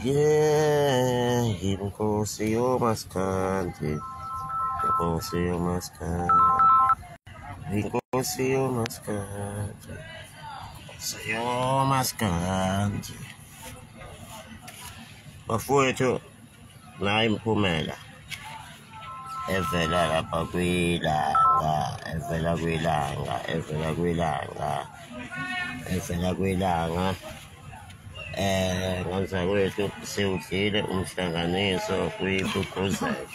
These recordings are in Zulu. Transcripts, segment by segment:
Yeah, inkosi yomaskandi, inkosi yomaskandi, inkosi yomaskandi, inkosi yomaskandi. Bafowethu, nayi imiphumela evela lapha kwilanga, evela kwilanga, evela kwilanga, evela kwilanga. Nganzakwethu siwudlile umhlanganiso kwiBhuguzela.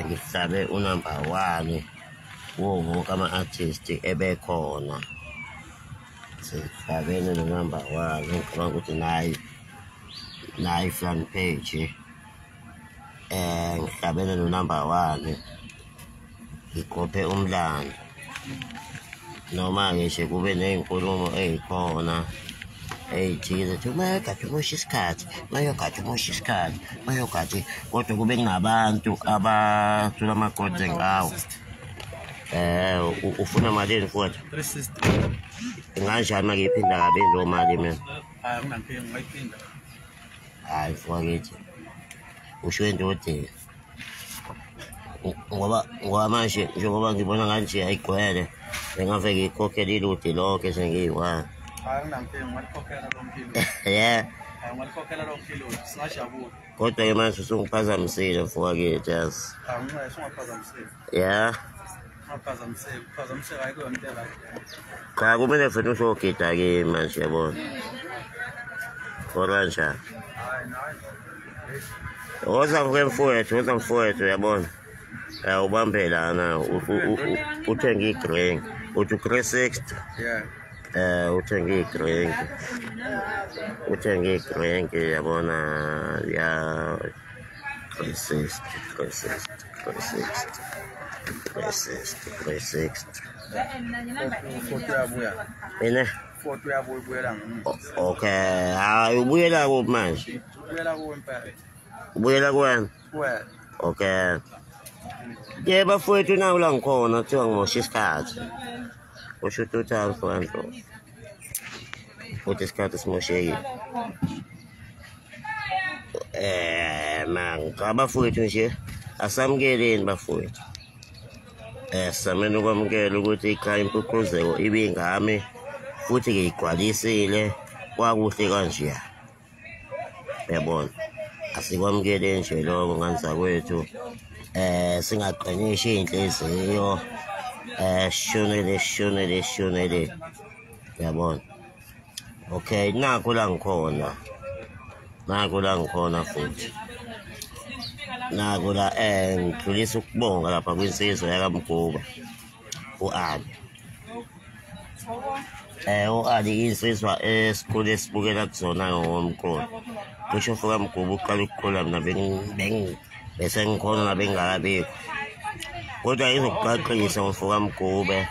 Ngihlabe unumber 1 kuwo wonke ama-artist ebekhona. Sihlabene no-number 1, ngicabanga ukuthi nayi front page. Ngihlabene no-number 1, ngiqophe umlando. Noma-ke nje kube ney'nkulumo ey'khona ey'thize thi mayogadi umosha isikhathi, mayogadi umosha isikhathi, mayogadi, kodwa kube kunabantu abathula amagode ngawo. Ufuna malini mfowethu? 360. Inganjani uma ngiyiphinda kabili leyo mali mina? Hayi, anginankinga, ungayiphinda. Hayi mfowethu, usho endodeni. Ngoba manje njengoba ngibona kanje ayigcwele, bengave ngiyikhokhele iludi lonke sengiyi-one. Hayi, anginankinga, ungalikhokhela lonke iludi. Yeah. Hayi, ungalikhokhela lonke iludi, singajabula. Kodwa-ke manje usungiphazamisile mfowethu, yazi. Hayi, unxese, ungaphazamiseki. Yeah. Ungaphazamiseki, uphazamiseka ayikho yonke into e-right. Cha, kumele futhi usogida kimi manje, yabona. Kanjani? Hayi, nayi. Woza mfowethu, woza mfowethu, yabona. Ubambe lana, uthenge i-drink. Uthi 360. Yeah. Uthenge i-drink. Uthenge i-drink, yabona, ya 360, 360, 360. 360, 360. Foto uyabuya. Mina? Foto uyabuya, ubuyela ngemuva. Okay, hayi ubuyela kuphi manje? Ubuyela kuwe impela. Ubuyela kuwena? Kuwena. Okay. Ye bafowethu nawu la ngikhona kuthiwa ngimosha isikhathi. Kusho ukuthi uthando mfowethu. Futhi isikhathi simoshekile. Man, bafowethu nje asamukeleni bafowethu. Samele ukwamukela ukuthi ikhaya impucuzeko ibingami futhi ngiyigcwalisile kwakuhle kanjeya. Uyabona, asikwamukele nje lokho nganzakwethu. Singaqinishi iy'nhliziyo, shonele shonele shonele, uyabona. Okay, nakhu la ngikhona, nakhu la ngikhona futhi. Nakhu la ngidlulisa ukubonga lapha kwinsizwa yakaMguba, u-Ali. U-Ali insizwa esikhule esibukela kuzona ngokomqondo. Kusho mfo kaMguba uqala ukukhula mina bese ngikhona nabengakabikho. Kodwa izokuqaqisa mfo kaMgube.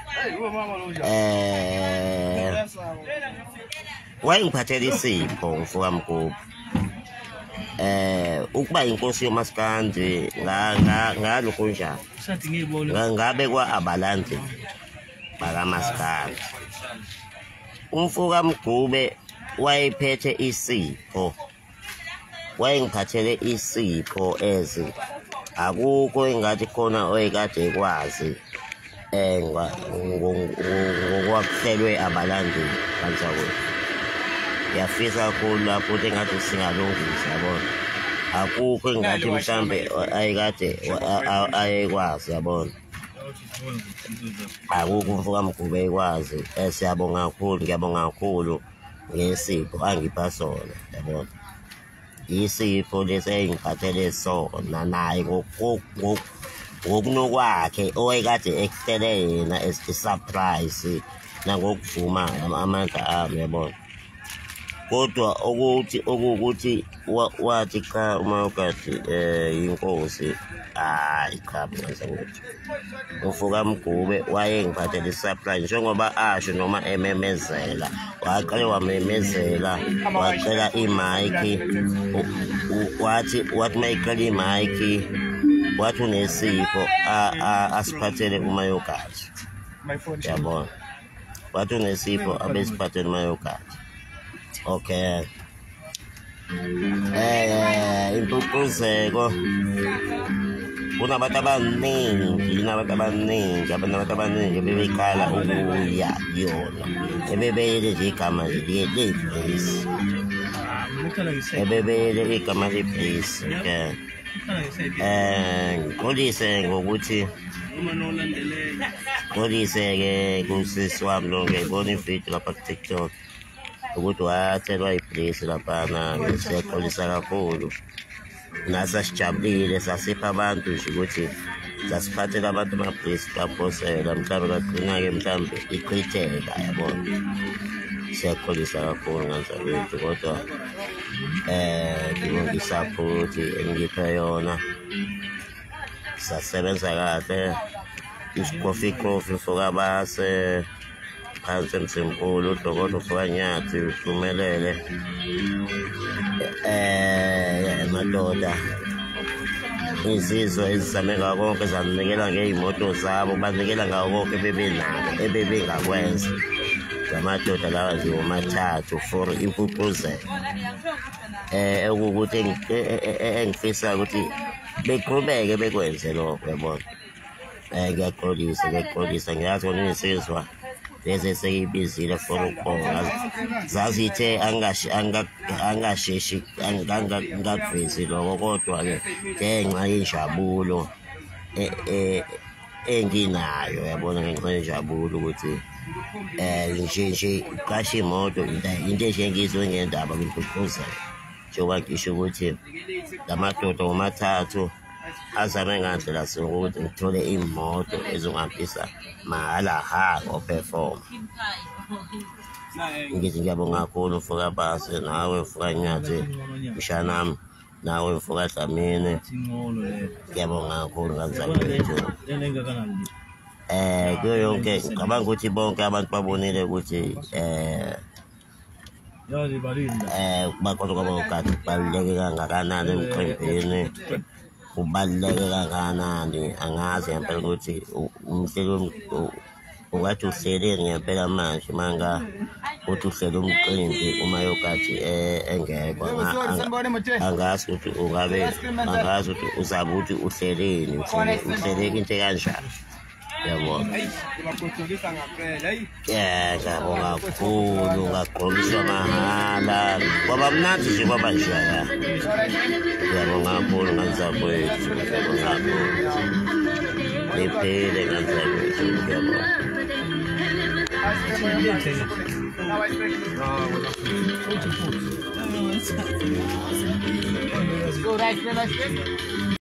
Wayengiphathela isipho mfo kaMgube. Ukuba inkosi yomaskandi ngalokho njani? Ngabe kwa abalandeli bakamaskandi. Umfo kaMgube wayephethe isipho. Wayengiphathele isipho ezi akukho engathi khona oyekade ekwazi ngokwakuhlelwe abalandeli kanzakwethu. Ngiyafisa kakhulu lapho ukuthi engathi singalungisa, yabona. Akukho engathi mhlambe ayekade ayekwazi, yabona. Akukho umfo kaMgube ekwazi. Siyabonga kakhulu, ngiyabonga kakhulu ngesipho angipha sona, yabona. Isipho lesi engiphathele sona naye ngokunokwakhe owayekade ekuhlele yena as i-surprise nangokuvuma amandla ami, yabona. Kodwa ukuthi okuwukuthi wathi cha uMayogathi inkosi, hayi cha mntanami. Ufuka Mgube wayengiphathele i-surprise njengoba asho noma ememezela, waqale wamemezela wacela imayikhi, wathi mayiqala imayikhi wathi unesipho asiphathele uMayogathi. Yabona, wathi unesipho abesiphathele uMayogathi. Okay. Impucuzeko kunabantu abaningi, abantu abaningi bebekhala ukuya kuyona, ebebeyele nje igama le-place, ebebeyele igama le-place. Okay. Ngixolise ngokuthi ngixolise-ke kusisi wami lo, ngiyayibona ividiyo lapha ku-TikTok ukuthi wathelwa ipolisi laphana. Siyaxolisa kakhulu, nasasijabulile sasipha abantu nje ukuthi sasiphathela abantu amapolisi baphosela, mhlawumbe bagcina-ke mhlawumbe ichitheka, yabona. Siyaxolisa kakhulu nganzakwethu, kodwa ngibonga isaphothi engiphe yona, sasebenza kahle. Isikhofi khofi mfokabase phansi emzimkhulu, uDokotela uFokanyathi uphumelele madoda. Insizwa ezizame ngako konke zanikela ngey'moto zabo, banikela ngako konke ebebenako ebebengakwenza. Ngamadoda lawa nje womathathu for impucuzeko. Okuwukuthi engifisa ukuthi beqhubeke bekwenze lokho, yabona. Ngiyaxolisa, ngiyaxolisa, ngiyazi kona insizwa lezi eseyibizile for ukubonga zazithe angasheshi angakuvezi lokho, kodwa-ke ngenxa yenjabulo enginayo, yabona, ngenxa yenjabulo ukuthi nje uqashe imoto into nje engizwe ngendaba kwimpucuzeko, njengoba ngisho ukuthi lamadoda womathathu azame ngandlela zonke ukuthi ngithole imoto ezongihambisa mahhala ha ngoperforma. Ngithi ngiyabonga kakhulu mfokabase, nawe mfokanyathi mshanami, nawe mfokadlamini, ngiyabonga kakhulu nganzakwethu. Kuyo yonke ngicabanga ukuthi bonke abantu babonile ukuthi bakhona kwaBokati kubaluleke kangakanani emcimbini, kubaluleke kangakanani. Angazi ngempela ukuthi umhleli ungathi uhleleni ngempela manje manga uthi uhlela umcimbi uMayogathi engekho, angazi ukuthi ungabe, angazi ukuthi uzabe ukuthi uhleleni, uhlele into kanjani, yabona. Ngiyabonga kakhulu, ngagqokiswa mahhala, kwaba mnandi nje, kwaba njaya. Ngiyabonga kakhulu nganzakwethu, ngiyabonga kakhulu, niphile nganzakwethu, ngiyabonga. Go right, right, right.